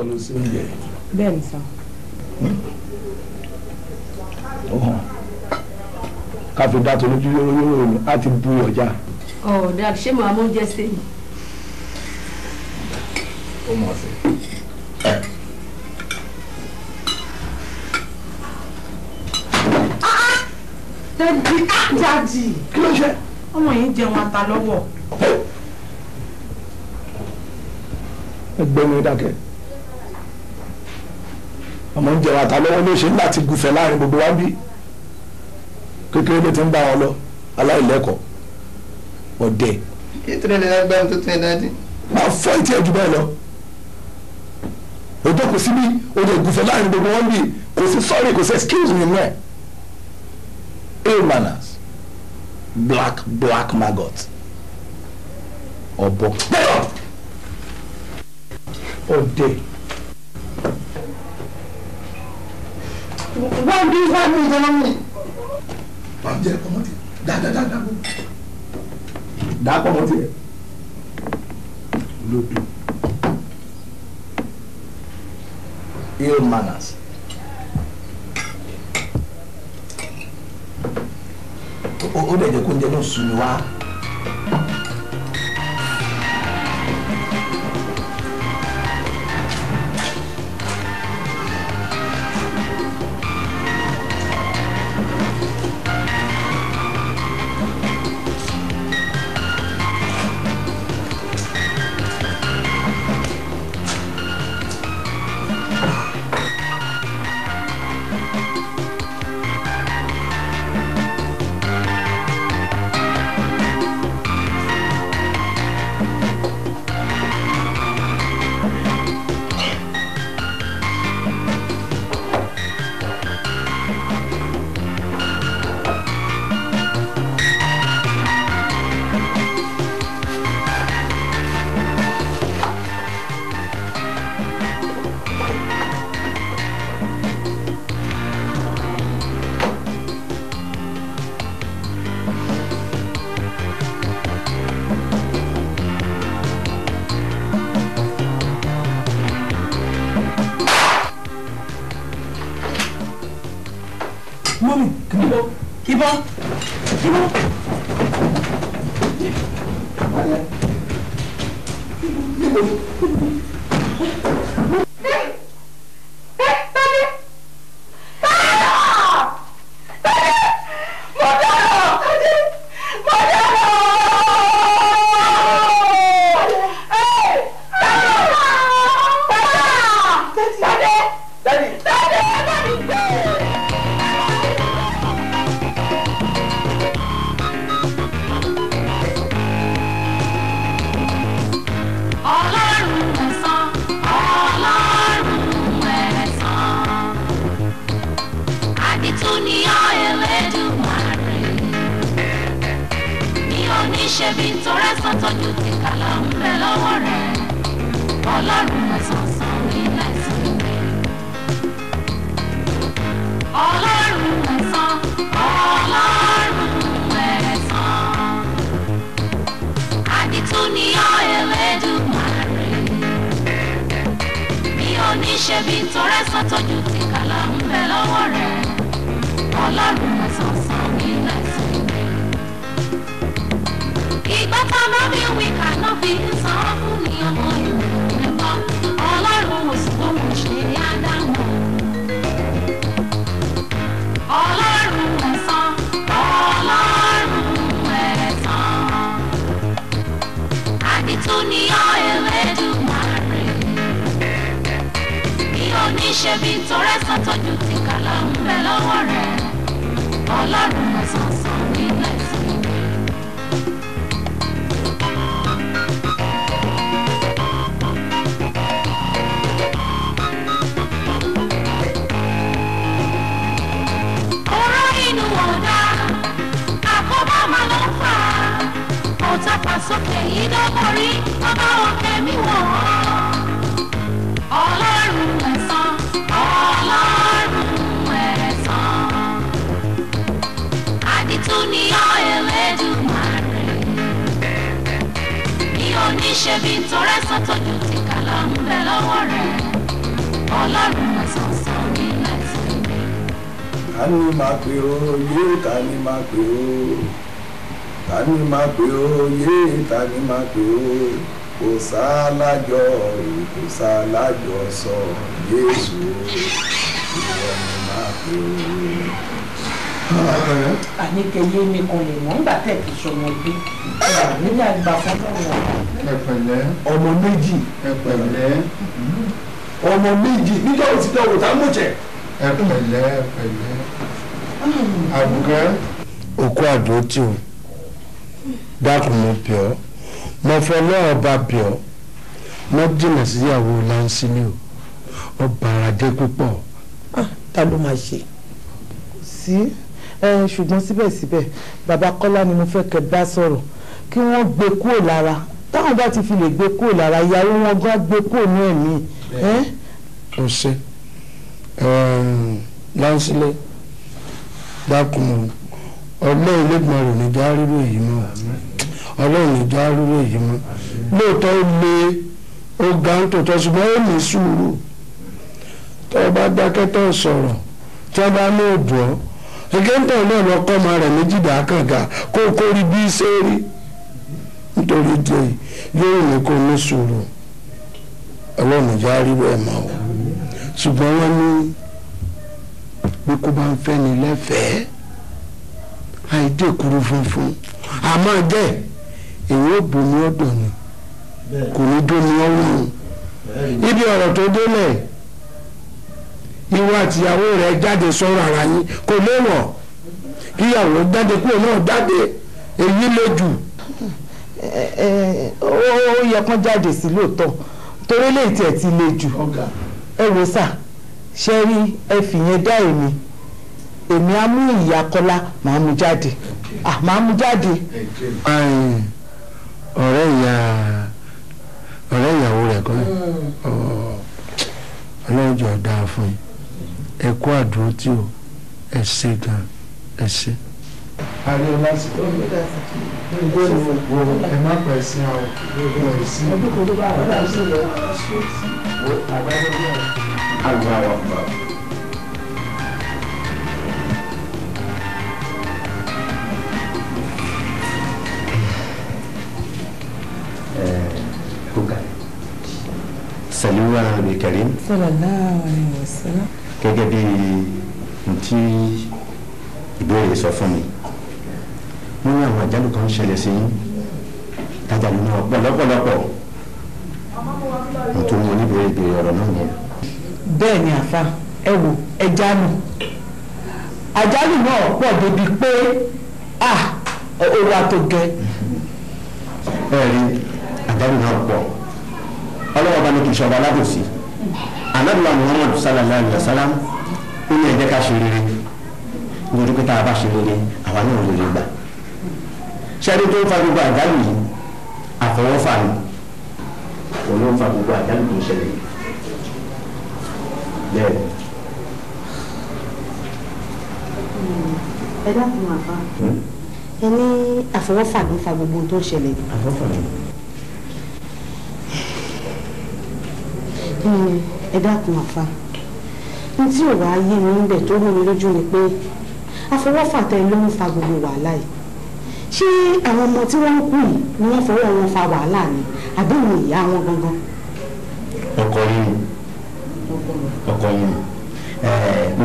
Wọ́n ló sí oúnjẹ. Bẹ́ẹ̀ ni sà. Ó hàn. Ká fi dá tolójú yóró ni á ti bu ọjà. Ọ̀ dad, ṣé màá mú oúnjẹ sí mi? Ó mọ̀ sí. Daddy, daddy. Kí ló ń ṣe? Ọmọ yìí ń jẹun ata lọ́wọ́. Ẹgbẹ́ mi dákẹ́. Ọmọ ń jẹun ata lọ́wọ́ ló ṣe ń láti gùfẹ̀ láàrin gbogbo wa bí. Kékeré ló ti ń bá wọn lọ, aláìlẹ́kọ̀ọ́, ọ̀dẹ̀. Kí ló lè lágbára tó tún ẹ dájú? Máa fọ́ ìtì ẹ̀jú bẹ́ẹ̀ lọ. Òjò kò síbí, òjò gùfẹ̀ láàrin gbogbo wọn bí, kò sí sorry, kò sí excuse me mẹ́. Ill manners, black black maggot, ọ̀bọ. Ọ̀dẹ̀. Wọ́n bí wọ́n mi ìjọba mi. Wọ́n jẹ́ ọmọ tí dáadáa dáa pọ̀ mọ́ tiẹ̀. Lódò. Ill manners. Ó dẹ̀ jẹ́ kó oúnjẹ náà sú mi wá. Mọ́mí, Ìbọn, ìbọn. Ṣebí torẹ́sán tójú ti kàlà ń bẹ lọ́wọ́ rẹ̀. Ọlọ́run àsọ̀sọ̀ ní láìsí. Ta ni máa pè ó yé, ta ni máa pè ó, ta ni máa pè ó yé, ta ni máa pè ó, kò sálájọ kò sálájọ sọ Jésù ìwọ ni máa pè ó. Àníkẹ́ yé mi kan lè mọ̀ nígbà tẹ̀ kí sọmọ gbé nílẹ̀ àgbà fún ọlọ́run. Ẹ pẹ̀lẹ́. Ọmọ méjì. Ẹ pẹ̀lẹ́. Ọmọ méjì níjọ́ òtí dọ̀wọ̀ tá mú jẹ. Ẹ pẹ̀lẹ́, ẹ pẹ̀lẹ́. Àbùkẹ́. Òkú àdó tí o dákun mo bẹ̀ ọ́, mo fọlọ́ ọba bẹ̀ ọ́, mo jìnnà síyàwó Láńsílẹ̀ o, ọba àràdé púpọ̀. Ta ló máa ṣe sí ṣùgbọ́n síbẹ̀síbẹ̀ bàbá Kọ́lá ni mo fẹ́ kẹ́ bá sọ̀rọ̀ kí wọ́n gbé kúrò lára, táwọn bá ti fi lè gbé kúrò lára ìyàwó wọn gan gbé kúrò ní ẹ̀mí. O ṣe Láńsílẹ̀ dákun ọlọ́run lẹ́gbọ̀n rẹ̀ níjà rírò èyí mọ́, ọlọ́run níjà rírò èyí mọ́. Lóòótọ́ ó lé ó ga ń tòótọ́ ṣùgbọ́n ó ní sùúrù. Tó o bá dákẹ́ tó o sọ̀rọ̀ tí wọ́n bá ní òdùọ́ ẹgẹ́ntàn náà lọ kọ́ ọmọ rẹ̀ méjìdá kànga kó kó rí bí ṣe rí. Nítorí díẹ̀ yóò ní kó ní sùúrù, ọlọ́run níjà rírò ẹ̀ mọ́ o. Ṣùgbọ́n wọ́n ní bí kò bá ń fẹ́ ni lẹ́fẹ̀ẹ́ àìdèkúrú funfun àmọ́ jẹ́ èyí ò bomi ọ̀dọ̀ ni kò ní dómi ọ̀hún. Ibi ọ̀rọ̀ tó délẹ̀ ìwọ àtìyàwó rẹ̀ jáde sọ̀rọ̀ ara yín kò léwọ̀ kíyàwó jáde kúrò náà jáde èyí lè jù. Ó yẹ kán jáde sí lóòótọ́ torí lè tiẹ̀ ti le jù. Ẹ wò sà, ṣe rí ẹ fìyẹn dá èmi, èmi á mú ìyá Kọ́lá màá mú jáde, màá mú jáde. Ọ̀rẹ́ ìyàwó rẹ̀ kọ́ ọlọ́run jọ dáa fún yín, ẹ kú àdúró tí o, ẹ ṣe gan, ẹ ṣe. Ààrẹ lásìkò ẹ má pẹ̀ sí àwọn ọ̀rẹ́ sí. Allahu Akbar. Saliu Arabi Karim. Sallallahu alaihi wasallam. Gẹ́gẹ́ bí n tí ìbéèrè sọ fún mi, wọ́n ní àwọn àjálù kan ń ṣẹlẹ̀ sí yín, tájàlú náà pọ̀ lọ́pọ̀lọpọ̀. Mo tún mú oníbèrè ìbéèrè ọ̀rọ̀ náà yẹn. Bẹ́ẹ̀ ni àfa, ẹ wò ẹ jánu àjálù náà pọ̀ débi pé ó wà tó gẹ. Ẹ rí àjálù náà pọ̀, ọlọ́wọ́ bá ní kì í ṣọba alábòsí. Ànábì wa Muhammad sallallahu alayhi wa sallam ó ní ẹ jẹ́ ká ṣe rere, nítorí pé tá a bá ṣe rere àwa náà rere gbà. Ṣẹ́ni tó ń fa gbogbo àjálù yìí àfọwọ́fà ni, òun ló ń fa gbogbo àjálù tó ń ṣẹlẹ̀ yìí. Bẹ́ẹ̀. Ẹ dákun àfa, ẹ ní àfọwọ́fà ló ń fa gbogbo ohun tó ń ṣẹlẹ̀ yìí. Àfọwọ́fà ni. Ẹ dákun àfa, n tí ò wá yé mi níbẹ̀ tó rú mi lójú ni pé àfọwọ́fà tẹ ló ń fa gbogbo wàhálà yìí. Ṣé àwọn ọmọ tí wọ́n ń kú yìí ni wọ́n fọwọ́ wọn fa wàhálà ni àbí òun ìyá wọn gangan? Ọkọ yín ni, ọkọ yín ni. Mo